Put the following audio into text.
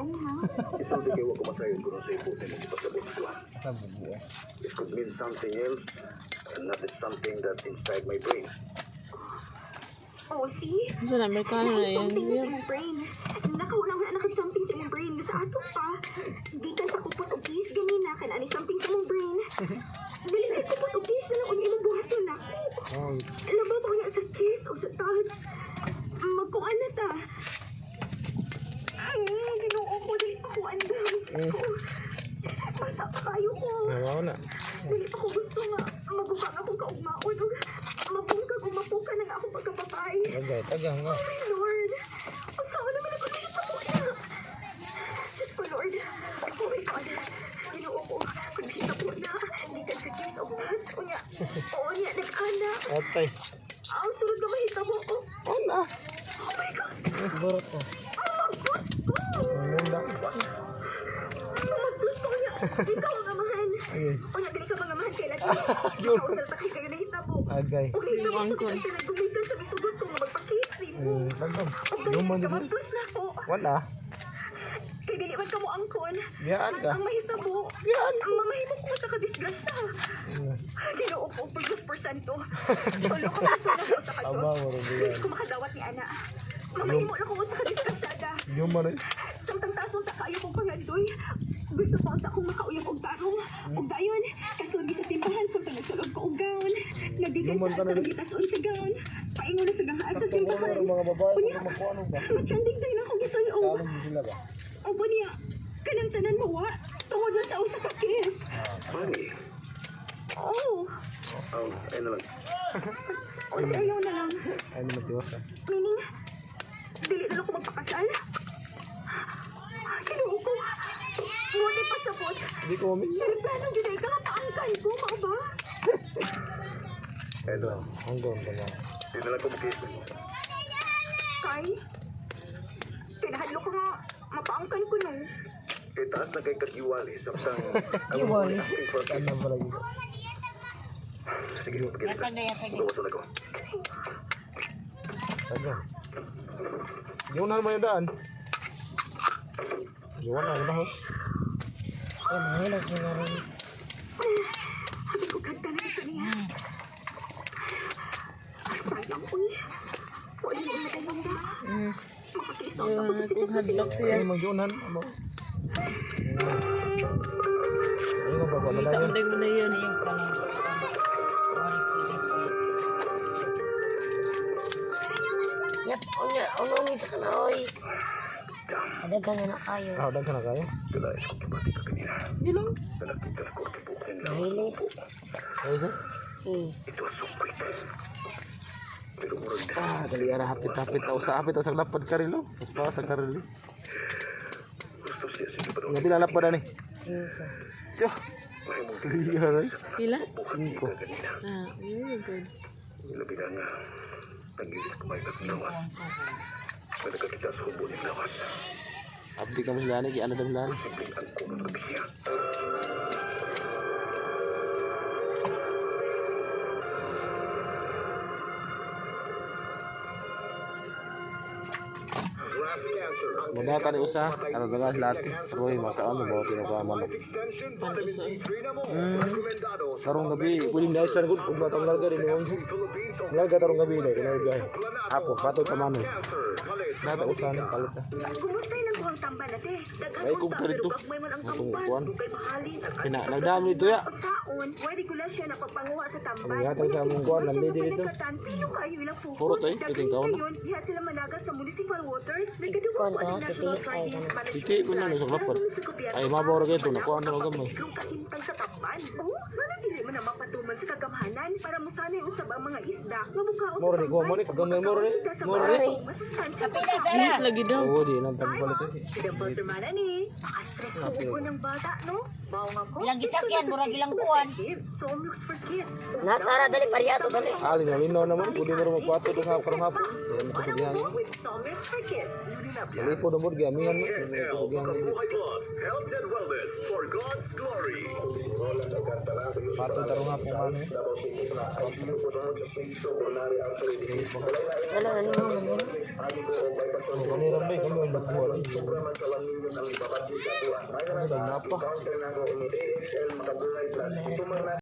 Tarong ha. Isulti kay wa ko masayod kung sa ibutin ang ipasabot ko. Sa bugo eh. It could mean something else and not it's something that's inside my brain. Oh, see? Unsa na Amerikano na yan? Something sa imong brain. Nakawala na ka something sa imong brain. Sa ato pa. Gikan sa kupot og kiss ganina kay naa ni something sa imong brain. Dili kay kupot og kiss na lang unya imong buhaton nako. Oh, Labaw pa unya sa kiss o sa touch. Magkuan na ta. Ay, Ginoo ko, dili pa ko andam. Ko. Bata pa kayo ko. nawaw na. Dili pa ko gusto nga magubang akong kaugmaon ug mabungkag ug mapukan ang akong pagkababae. Tagay, tagang nga. Oh my Lord! Ang sao naman ako dito po niya! Diyos ko, Lord! Oh my God! Ginoo ko, kung kita po na, hindi ka sa kiss o touch o niya. Oo niya, nag-ana. Atay. Ang sunod na mahitabo ko. Wala. Oh my God! Burot ko. Ang magkot ko! Munda. Ang magkot ko niya! Ikaw ang amahan! Ay. O niya, dili ka mga amahan kay lagi. Ikaw sa kay kayo nahitabo. Agay. O nahitabo Yung ko angkon. sa naggumitan sa misugot ko nga magpa-kiss nimo. Tagam. O Yung man dali ka di ba? magkot na ko. Wala. Kay dili man kamo angkon. Biyaan ka. Ang mahitabo. Biyaan. Ang mamahimo ko sa kadisgrasya. Ginoo ko, pagdos porsyento. Tulo ka persona ko sa Aba, kados. murag Dili biyaan. ko makadawat ni ana. Mamahimo na ko sa kadisgrasyada. Yung man eh. Samtang tason sa kayo kong pangandoy. Gusto ko sa akong makauyab og tarong. Og dayon, kasulod sa simbahan samtang nagsulod ko og gown. Nagdigan Human sa ka na rin. gitasun sa gown. Paingon na sa gahaan sa Saktong simbahan. ulo ng mga babae. Unya, Kung magkuano ba? matyandig tayo na akong gisulo. Saan mo sila ba? Opo niya, kanang tanan mo wa, tungod na sa usa ka kiss. Funny. Oh, Oh, ayun na lang. o di ayaw na lang. Ay, naman tiwas ah. Meaning, dili na lang ko magpakasal. Ginoo ko, ngunit pa sabot. Hindi ko mamilya. Pero plano yun ay kakapaangkan ko, mao ba? Ayun na lang. Hanggang ba lang. Di na lang ko mag-kiss. Kay, kinahadlo ko nga, mapaangkan ko no. Kay taas na kay kagiwali. Samtang... Giwali. Saan na pala yun? Sige, pagkita. Yatag na yatag. Gawas na ko. Tagang. Yung na naman yung daan. Yung na, lahos. Ay, mahulog na rin. Sabi ko, ganda na ito niya. Ay, sayang, uy. Uy, hindi na tayo ba? Makakisa ako Yung kung hadlock siya. Ay, magyunan. Ano? Ayun ang bago. Kita mo Malayo. na yung na yun. Ayun ka lang. Yep, unya, uno sa kana oy. Daghan na na kayo. Ah, daghan na kayo. Sila is kung kibati ka kanina. Hindi lang. Nalakita na ko ang tibok ng lawas. Mahilis. Ayos eh. It was so quick. Pero murag na. Ah, dali ara hapit-hapit na usa hapit sa lapad karilo. Pas pa sa karilo. Gusto siya sige pa Nga pila lapad ani. Cinco. Siyo. Clear ay. Pila? Cinco. Kanina. Ah, very good. Labi na nga. Tanggilis kumain at lawas. May nakakita sa hubo ng lawas. Abdi ka mo sila ani, ano daw sila ani. Simpleng ang kuno ng siya. Muna ni usa, ano dala sila ate. Roy makaon mo tinapa manok. Panuso eh. Karong gabi, pwede na isa gud ug batang larga din mo. Larga tarong gabi dai kung biyahe. Ako patod ka manoy. Nata usa ni kalit na. Kumusta yung kuhang tamban ate? Daghan Ay, kung unta, ka pero rito. gagmay man ang Atong tamban. kuwan. Dugay mahalin ang Kina nagdami dito ya. Pagkaon, way regular siya na pagpanguha sa tamban. Ang yata sa among kuwan, lambi din dito. Pilo kayo ilang focus. Puro to eh, piting kaon na. Kayon, diha sila managat sa municipal water. Nagkadugo Kuwan po to, ang National titi, ay, Crisis ganun. Management Titi ko na, Plan. sa lapad. Para sa gobyerno Ay, mabaw ra kayo, nakuha na ang gamay. pagpapigong kahimtang sa tamban. Oh, ngano dili man na mapatuman sa kagamhanan para musanay usab ang mga isda nga mukaon sa Moro ni, kuha mo ni, kagamay moro ni. Moro ni. Kapila Sara. Init lagi daw. Oo, di nang palit eh. Sidang mana ni? Makastress ko ng bata, no? Bawang ako. Ilang gisakyan, murag ilang kuwan. So, milks for kids. Nasara dali pariato dali. Ali na linaw naman, pwede mo rin magkwato doon sa karong hapon. Di mo kusugihan. With Somix for kids. Dali po na mo, gamihan mo. Di mo kusugihan. Health and wellness for God's glory. Roland Alcantara. Pato tarong nga po ano eh. Wala na ni mama mo. Oh, kanira ba kami ang nagbuhat. Ano lang napa.